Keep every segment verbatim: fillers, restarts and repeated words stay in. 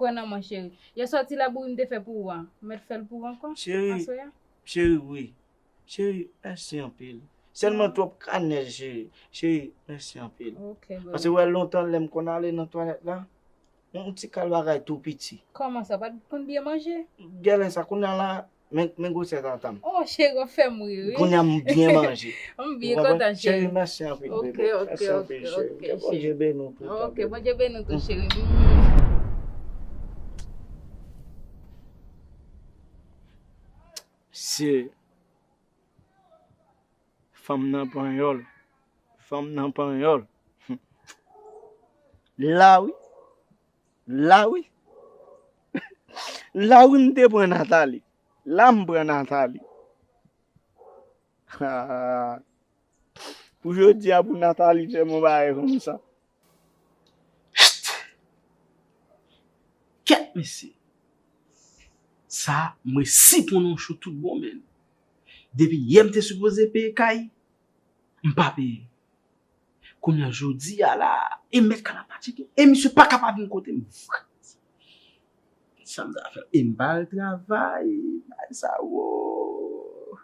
Wè nan mwen, cheri. Yè swa ti labouyi m te fè pou ou a, ou mèt fè l pou ou ankò? Cheri, aswè a? Cheri, wi. Cheri, mèsi anpil. Sèlman twòp kanèl, cheri. Cheri, mèsi anpil. Ok, bebe. Paske wè lontan lè m konn ale nan twalèt la, yon ti kal bagay tou piti. Kòman sa, pa t konn byen manje? Genlè sa, kounye a la, men, men gwosè tata m. Oh, cheri, w ap fè m ri, wi. Kounye a m byen manje. M byen kontan, cheri. Cheri, mèsi anpil, bebe. Ok, ok, ok, cheri. Ke Bondye beni w tou, cheri. Ok, Bondye beni w tou, cheri. Se fanm nan panyòl. Fanm nan panyòl. La wi. La wi. La wi m te pran Nathalie. La m pran Nathalie. Pou jodi a pou Nathalie fè m yon bagay konsa. Kèt mesye. Sa mwen si pran yon chou tout bon menn. Depi yè m te sipoze peye kay, m pa peye. Kounye a jodi a la, e mèt kay la pa tcheke. E misye pa ka pa vin kote m. Sa m ta fè? E m pa al travay, bagay sa wo.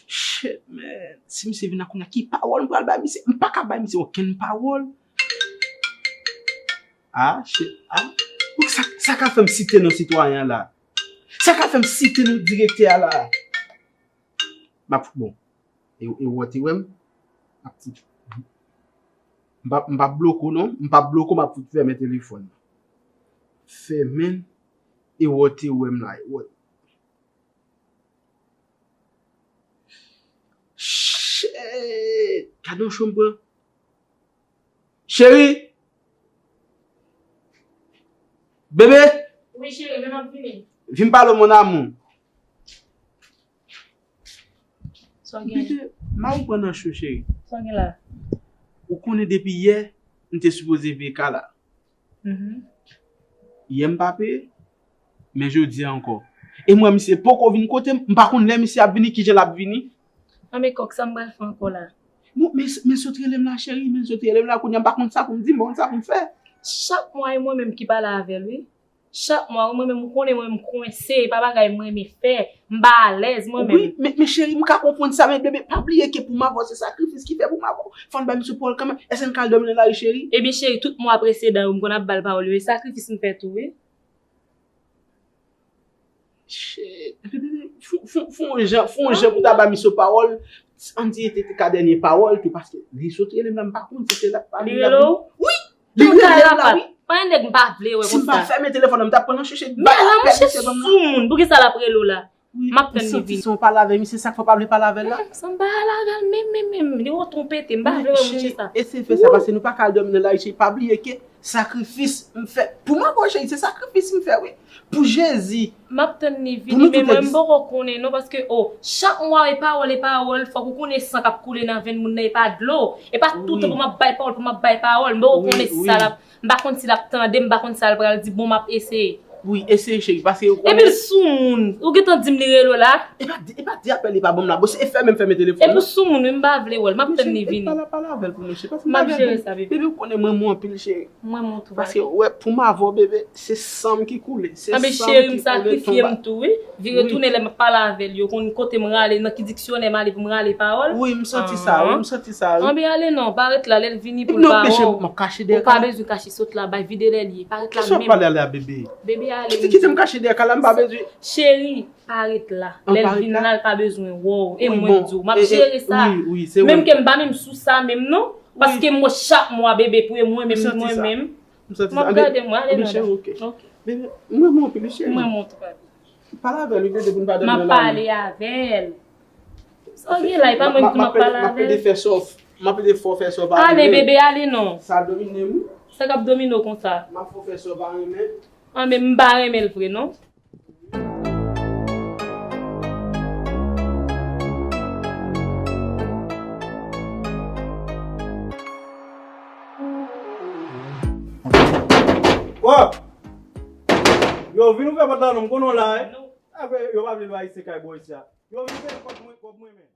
Shit, man. Si misye vin la kounye a, ki pawòl m pral bay misye? M pa ka bay misye okenn pawòl. Ah, shit. Ah. Pou sa, sa ka fè m site non sitwayen an la? Sa ka fè m site non direktè a la? M ap, bon. E, e wè, te wè m? M ap ti, m p ap, m p ap bloke w non. M p ap bloke w, m ap fout fèmen telefòn nan. Fèmen l, e wè, te wè m la, e wè. Shit! Gade yon cho m pran. Cheri! Bebe! Wi, cheri, men m ap vini. Vin pale, mon amour. Sa w gen? Bebe, m a ou pran nan cho, cheri. Sa w gen la? Ou konnen depi yè, m te sipoze peye kay la. Mhm. Yè m pa peye, men jodi a ankò. E m wè misye poko vin kote m, m pa konn lè misye ap vini, kijan l ap vini. Anben kòk, sa m pral fè ankò la? Bon, men, men sot rele m la, cheri, men sot rele m la, kounye a m pa konn sa pou m di, m pa konn sa pou m fè. Chak mwa, e mwen menm ki pale avè l, wi. Chak mwa, wi, mwen menm, ou konnen mwen menm kwense, e pa bagay m renmen fè. M pa alèz, mwen menm. Wi, men, men cheri, m ka konprann sa, men bebe, pa bliye ke pou m avè w, se sakrifis ki fè pou m avè w. Fò n bay misye pawòl kanmenm. Èske n ka al dòmi nan lari, cheri? Ebyen, cheri, tout mwa presedan yo, m konn ap ba l pawòl yo, e sakrifis m fè tou, wi. Shit. Epi, bebe, fon, fon, fon jan, fon jan pou ta ba misye pawòl. Ann di te, te ka dènye pawòl tou, paske li sot rele m la, m pa konn si se l ap pale. Li rele w? Wi! Li rele m la, wi. Pa gen nèg m pa vle wè konsa. Si m pa fèmen telefòn nan, m t ap pran nan chèche. Men la, monchè, soumoun, poukisa l ap rele w la? M ap tann li vini. Wi, m santi se yon pale avè misye, sa k fè w pa vle pale avè l la? Sa m pale avè l menm, menm, menm. Li wè w twonpe te, m pa vle wè monchè sa. Cheri, eseye fè sa, paske nou pa ka al dòmi nan lari, cheri. Pa bliye ke sakrifis m fè. Pou m avè w, cheri, se sakrifis m fè, wi. Pou Jezi. M ap tann li vini, men mwen, m poko konnen non, paske, o, chak mwa, e pawòl, e pawòl, fòk ou konnen san k ap koule nan venn moun nan, e pa dlo. E pa toutan pou m ap bay pawòl, pou m ap bay pawòl. M poko konnen si sa l ap M pa konn si l ap tande m, m pa konn sa l pral di, bon, m ap eseye. Wi, eseye, cheri, paske ou konnen. Epi l soumoun, ou gentan di m li rele w la? E pa di, e pa di apèl li pa bon m la, bon, se fèmen m fèmen telefòn nan. Epi w soumoun, wi, m pa vle wè l, m ap tann li vini. Pale, pale avè l pou mwen, cheri, paske m pa vle. M ap jere sa, bebe. Bebe, ou konnen mwen renmen w anpil, cheri. Mwen renmen w tou, paske, wè, pou m avè w, bebe, se san m ki koule, se san m ki koule tou. Anben, cheri, m sakrifye m tou, wi. Vire tounen lè m ap pale avè l yo, konn kote m rale, nan ki diksyonè m ale pou m rale pawòl. Wi, m santi sa, wi, m santi sa, wi. Anben ale non, pa ret la, lè l vini pou l ba w. Ou pa bezwen kache sot la, bay vide lè l ye, pa ret la menm. Kisa w ap pale a la, bebe? Bebe ale. Kite, kite m kache dèyè kay la, m pa bezwen. Cheri, pa ret la. Lè l vin la, l pa bezwen wè w. E mwen k di w, m ap jere sa. Menm ke m pa menm sou sa menm non, paske m wè chak mwa bebe pou e mwen menm, mwen menm. M ap gade mwen, ale nan. Bebe, mwen renmen w anpil, cheri. Mwen renmen w tou, papi. Pale avè l, wi, bebe, pou n pa dòmi nan lari. M ap pale avè l. Sa w gen la, e pa mwen menm ki m ap pale avè l. M ap pede fè sa w, m ap pede fè w fè sa w pa renmen. Ale, bebe, ale non. Sa domine m. Sa k ap domine w konsa? M ap fè w fè sa w pa renmen. Anben, m pa renmen l vre, non. Wòp! Yo, vin ouvè pòt la non, m konnen w la, wi. Apre, yo pa vle nou Ayisyen kay bò isi a. Yo, vin fè kòb mwen, kòb mwen, men.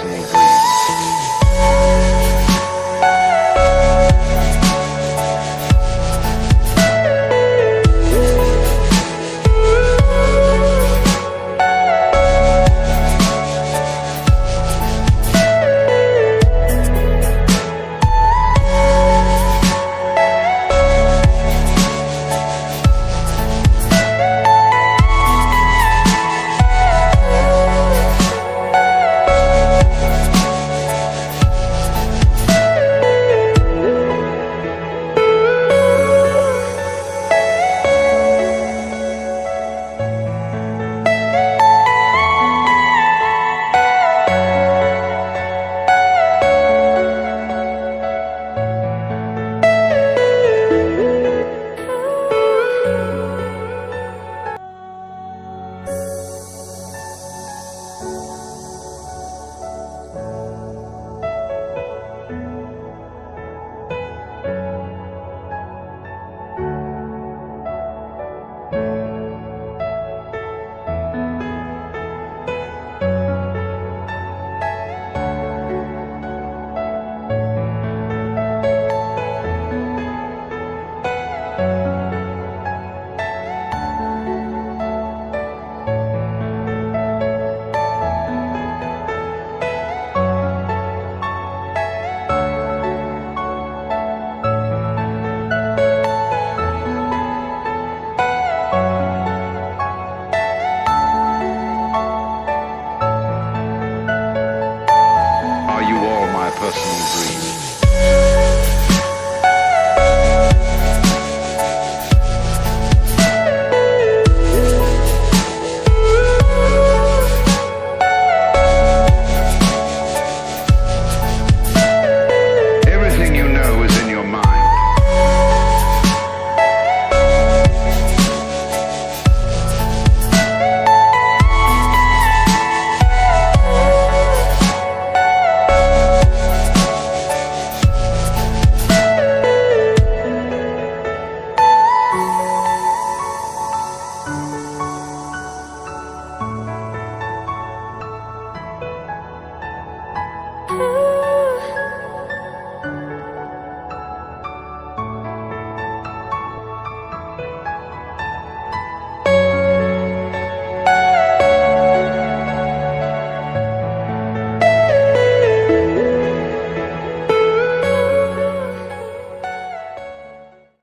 Nèg